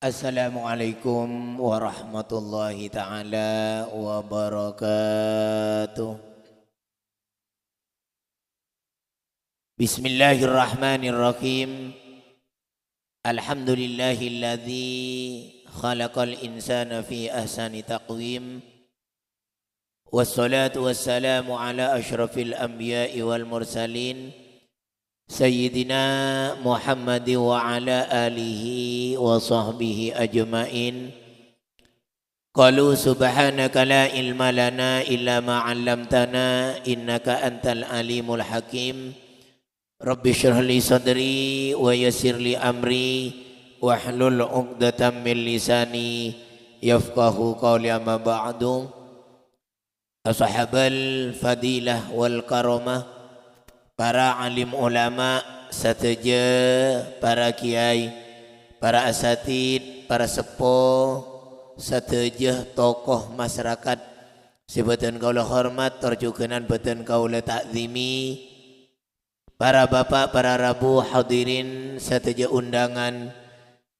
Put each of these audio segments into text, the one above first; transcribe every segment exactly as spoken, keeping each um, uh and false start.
Assalamualaikum warahmatullahi ta'ala wabarakatuh. Bismillahirrahmanirrahim. Alhamdulillahilladzi khalaqal insana fi ahsani taqwim. Wassalatu wassalamu ala asyrafil anbiya'i wal mursalin, Sayyidina Muhammad wa ala alihi wa sahbihi ajma'in. Qalu subhanaka la ilma lana illa ma 'allamtana innaka antal alimul hakim. Rabbi syrah li sadri wa yassir li amri wahlul 'uqdatam min lisani yafqahu qawli, amma ba'du. Ashabal fadilah wal karamah, para alim ulama sadhâjâ, para kiai, para asatid, para seppo, sadhâjâ tokoh masyarakat sè bâdhân kaulâ hormat, tor jhughân bâdhân kaulâ ta'zimi, para bapa', para rabu, hadirin sadhâjâ undangan,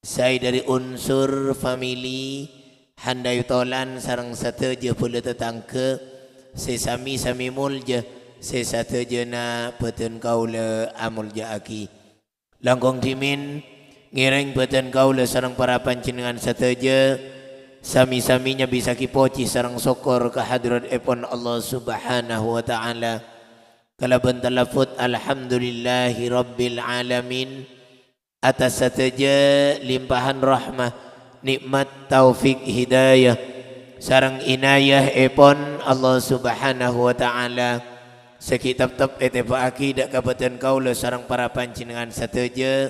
saè dhâri unsur famili, handai tolan sareng sadhâjâ bhâlâ tatangghâ sè sami-sami molja, sè sadhâjâna bâdhân kaulâ amolja'aghi. Langkong dhimèn, ngèrèng bâdhân kaulâ sareng para panjhennengngan sadhâjâ sami-sami nyabisaghi pojhi sareng sokkor ka hadratèpon Allah Subhanahu wa Ta'ala. Kalabân talaffudz, "Alhamdulillahi Rabbil Alamin," atas sadhâjâ limpahan rahmat, nè'mat, taufik, hidayah, sareng inayahèpon Allah Subhanahu wa Ta'ala, sè ghi' teptep ètèbâ'âghi dhâ' ka bâdhân kaulâ sareng para panjhennengngan sadhâjâ,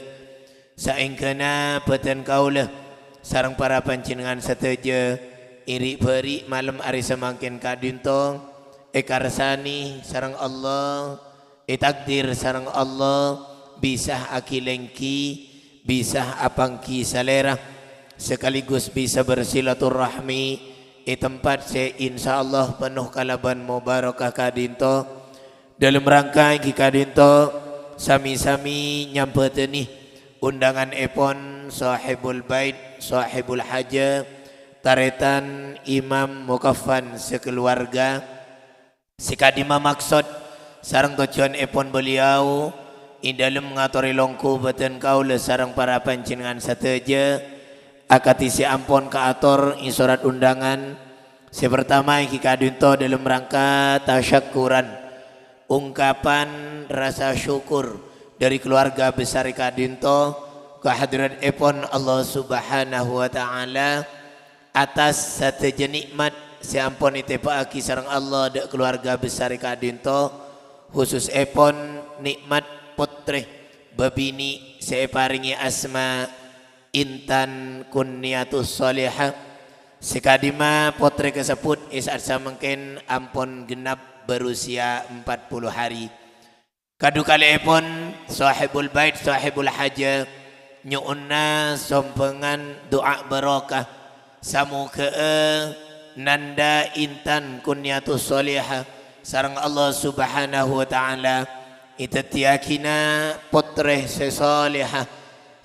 saèngghâna bâdhân kaulâ sareng para panjhennengngan sadhâjâ, è ri'-bâri' malem arè samangkèn ka'dinto èkarsanè sareng Allah, ètakdir sareng Allah, bisa aghi-lèngghi, bisa apangghi salèra, sekaligus bisa bersilaturahmi è tempat sè insyaallah penuh kalabân mubarakah ka'dinto. Dâlem rangka èngghi ka'dinto sami-sami nyambhâdhâni undanganèpon Sohibul Bait, Sohibul Haja, tarètan Imam Mukaffan sakaluwarga, sè ka'dimma maksod sareng tojjhuwânèpon beliau è dâlem ngatorè longghu bâdhân kaulâ sareng para panjhennengngan sadhâjâ, akadhi sè ampon kaator è sorat undangan. Sè partama èngghi ka'dinto dâlem rangka tasyakkuran, ungkapan rasa syukur dhâri keluarga besar ka'dinto ka hadratèpon Allah Subhanahu wa Ta'ala atas sadhâjâ nè'mat sè ampon ètèbâ'âghi sareng Allah dhâ' keluarga besar ka'dinto, khususèpon nè'mat pottrè bâbinè' sè èparèngè asma Intan Kunniyatus Shalihah, sè ka'dimma pottrè kasebbhut è sa'at samangkèn ampon genep berusia empat puluh hari. Kadhukalèèpon Sohibul Bait, Sohibul Haja, nyo'ona sombhângan du'a barokah, samogha'a nandhâ Intan Kunniyatus Shalihah sareng Allah Subhanahu wa Ta'ala èdhâddhiyâghina pottrè sè shalihah,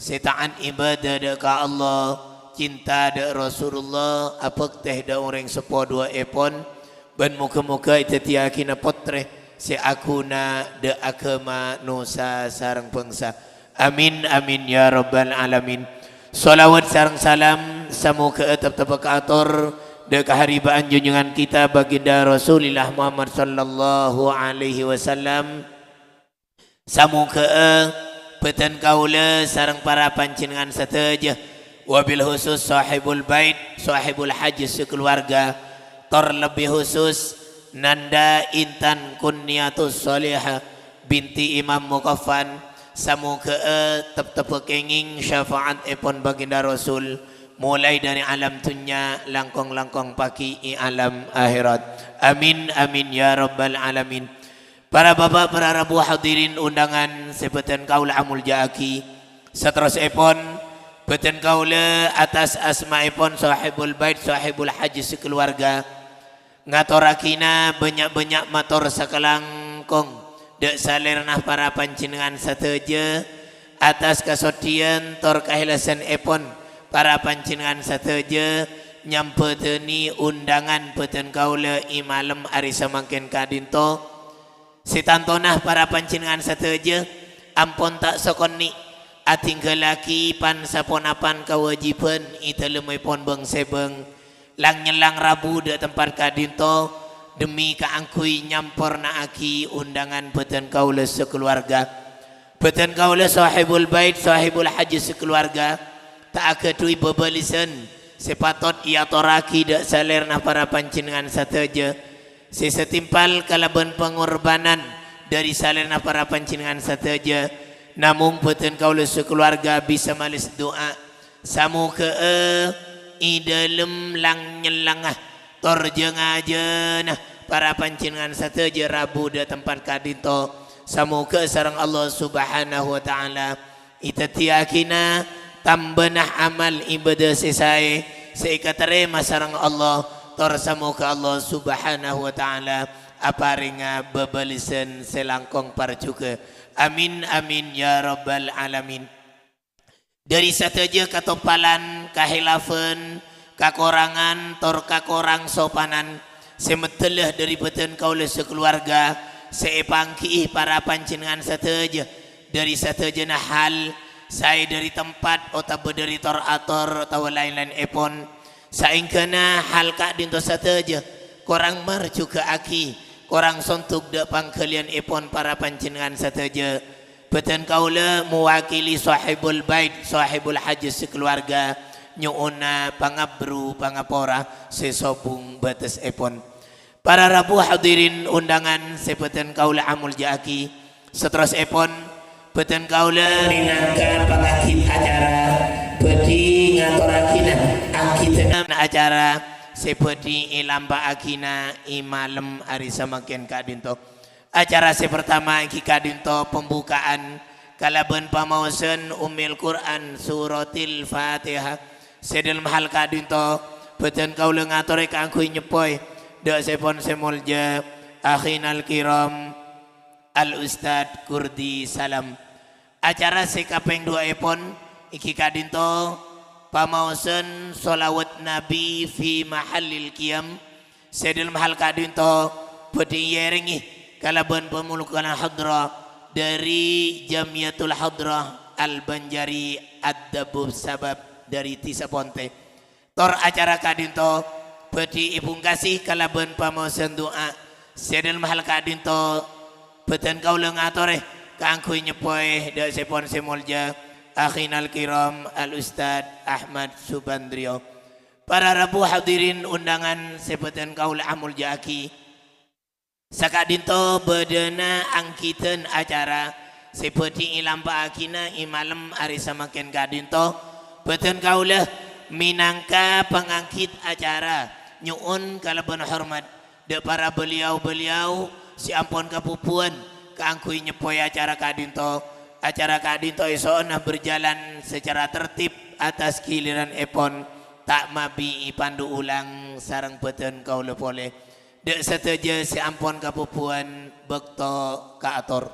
sè ta'at ibâdâ dhâ' ka Allah, cinta dhâ' Rasulullah, abhâktè dhâ' orèng seppo duwâ'èpon, bân mogâ-mogâ èdhâddhiyâghina pottrè sè aghuna dhâ' aghâma, nosa, sareng bhângsa. Amin, amin, ya rabbal alamin. Shalawat sareng salam samogâ teptebbhâ kaator dhâ' kaharibbhâ'ân junjungan kita Baginda Rasulillah Muhammad sallallahu alaihi wasallam. Samogâ'â bâdân kaulâ sareng para panjhennengngan sadhâjâ, wabil khusus Sohibul Bait, Sohibul Haja sakaluwarga, tor lebbi khusus Nanda Intan Kunniyatus Shalihah binti Imam Mukaffan, samogâ'â teptebbhâ kèngèng syafa'atèpon Baginda Rasul, molaè dhâri alam dhunnya, langkong-langkong paghi' è alam akhèrat. Amin, amin, ya rabbal alamin. Para bapa', para rabu, hadirin undangan sè bâdân kaulâ amolja'aghi. Saterrossèpon, bâdân kaulâ atas asmaèpon Sohibul Bait, Sohibul Haja sakaluwarga, ngatorraghina bânnya'-bânnya' mator sakalangkong dhâ' salèrana para panjhennengngan sadhâjâ atas kasoddhiyân tor kaèhlasanèpon Para panjhennengngan sadhâjâ nyambhâdhâni undangan bhâdhân kaulâ è malem arè samangkèn ka'dinto. Sè tantona para panjhennengngan sadhâjâ ampon ta' sakonè' adhingghâllaghi pan-saponapan kawâjibhân è dhâlemmèpon bâng-sèbâng, lang-nyellang rabu dâ' tempat ka'dinto, dhemmi kaangghuy nyamporna'aghi undangan bhâdhân kaulâ sakalowarga. Bhâdhân kaulâ Sohibul Bait, Sohibul Hajj sakalowarga, ta' aghâdhuwi bhâbhâlisan sè patot èatorraghi dâ' salèrana para panjhennengngan sadhâjâ, sè satimpal kalabân pangorbhânan dâri salèrana para panjhennengngan sadhâjâ. Namong bhâdhân kaulâ sakalowarga bisa malès du'a, samogâ'â è dhâlem lang-nyellangnga tor jâ-ngajâna para panjhennengngan sadhâjâ rabu dâ' tempat ka'dinto. Samogâ sareng Allah Subhanahu wa Ta'ala èdhâddhiyâghinâ tambâna amal ibadah sè saè, sè èkatarèma sareng Allah, tor samogâ Allah Subhanahu wa Ta'ala aparènga bhâbhâlisan sè langkong parjhughâ. Amin, amin, ya rabbal alamin. Dâri sadhâjâ katoppalan, kahilafan, kakorangan, tor kakorangsopanan sè meddhâllâ dâri bhâdhân kaulâ sakalowarga, sè èpangghi'i para panjhennengngan sadhâjâ, dâri sadhâjâna hal, saè dâri tempat otabâ dâri tor-ator otabâ laèn-laènèpon, saèngghâna hal ka'dinto sadhâjâ korang marjhughâ'aghi, korang sondhuk dâ' pangghâliyânèpon para panjhennengngan sadhâjâ. Bhâdhân kaulâ mowakili Sohibul Bait, Sohibul Hajj sakalowarga, nyo'ona pangabru pangapora sè sobung bâtessèpon. Para rabu hadirin undangan sè bhâdhân kaulâ amoljâ'aghi, saterrossèpon bhâdhân kaulâ mènangka panganggit acara bhâdhi ngatorraghina anggidhâ acara sè bhâdhi èlampa'aghina è malem arè samangkèn ka'dinto. Acara sè partama èngghi ka'dinto pembuka'an kalabân pamaosan Ummil Qur'an Suratil Fatihah. Sè dhâlem hal ka'dinto, bhâdhân kaulâ ngatorè kaangghuy nyeppoè dâ' sèpon sè moljâ, akhinal kiram, Al Ustadz Kurdi Salam. Acara sè kapèng duwâ'èpon èngghi ka'dinto pamaosan sholawat Nabi fi mahallil qiyam. Sè dhâlem hal ka'dinto bhâdhi èyèrèngè kalabân pamolokana hadrah dâri Jamiyatul Hadrah Al-Banjari Ad-Dabub Sabab dâri Dhisa Pontè. Tor acara ka'dinto bhâdhi èpungkasè kalabân pamaosan du'a. Sè dhâlem hal ka'dinto bhâdhân kaulâ ngatorè kaangghuy nyeppoè dâ' sèpon sè moljâ, akhinal kiram Al Ustadz Ahmad Subandrio. Para rabu hadirin undangan sè bhâdhân kaulâ amoljâ'aghi. Saka'dinto bâdâna anggidhân acara sè bhâdhi èlampa'aghina è malem arè samangkèn ka'dinto. Bhâdhân kaulâ mènangka panganggit acara nyo'on kalabân hormat dâ' para beliau-beliau sè ampon kabubuwân kaangghuy nyeppoè acara ka'dinto. Acara ka'dinto èso'ona berjalan secara tertib atas giliranèpon, ta' mabi èpandu ulang sareng bhâdhân kaulâ polè. Dâ' sadhâjâ sè ampon kabubuwân bâkto kaator.